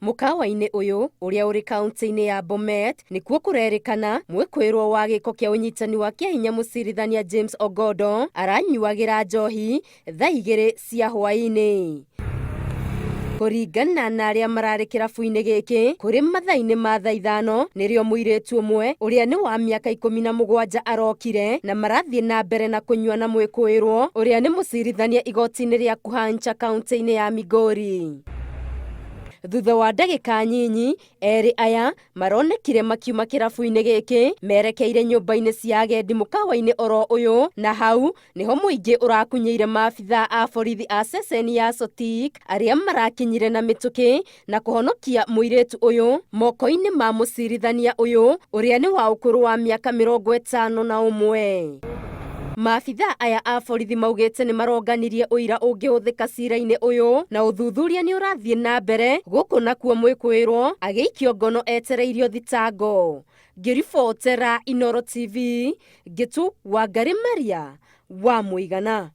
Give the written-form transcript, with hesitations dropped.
Mũkawa-inĩ ũyũ ũrĩa ũrĩ kaunti-inĩ ya Bomet nĩkuo kũrerĩkana mwĩkũĩrwo wa gĩko kĩa ũnyitani wa kĩahinya mũcirithania James Ogodo aranyuagĩra njohi thaa 2 cia hwaĩ-inĩ. Kũringana na arĩa mararĩ kĩrabu-inĩ gĩkĩ, kũrĩ mathaa-inĩ ma thaa 5 nĩrĩo mũirĩtu ũmwe ũrĩa nĩ wa mĩaka 17 arokire na marathiĩ na mbere na kũnyua na mwĩkũĩrwo ũrĩa nĩ mũcirithania igoti-inĩ rĩa Kuhancha kaunti-inĩ ya Migori. Thutha wa ndagĩka nyinyi, erĩ aya maronekire makiuma kĩrabu-inĩ gĩkĩ merekeire nyũmba-inĩ cia agendi mũkawa-inĩ oro ũyũ, na hau nĩho mũingĩ ũrakunyĩire maabithaa a borithi a ceceni ya Sotik arĩa marakinyire na mĩtũkĩ na kũhonokia mũirĩtu ũyũ moko-inĩ ma mũcirithania ũyũ ũrĩa nĩ wa ũkũrũ wa mĩaka 51. Maabithaa aya a borithi maugĩte nĩ maronganirie ũira ũngĩhũthĩka cira-inĩ ũyũ na ũthuthuria nĩ ũrathiĩ na mbere gũkũ nakuo mwĩkũĩrwo agĩikio ngono etereirio thitango. Ngĩribotera Inooro TV, Ngĩtu Wangari Maria wa Mũigana.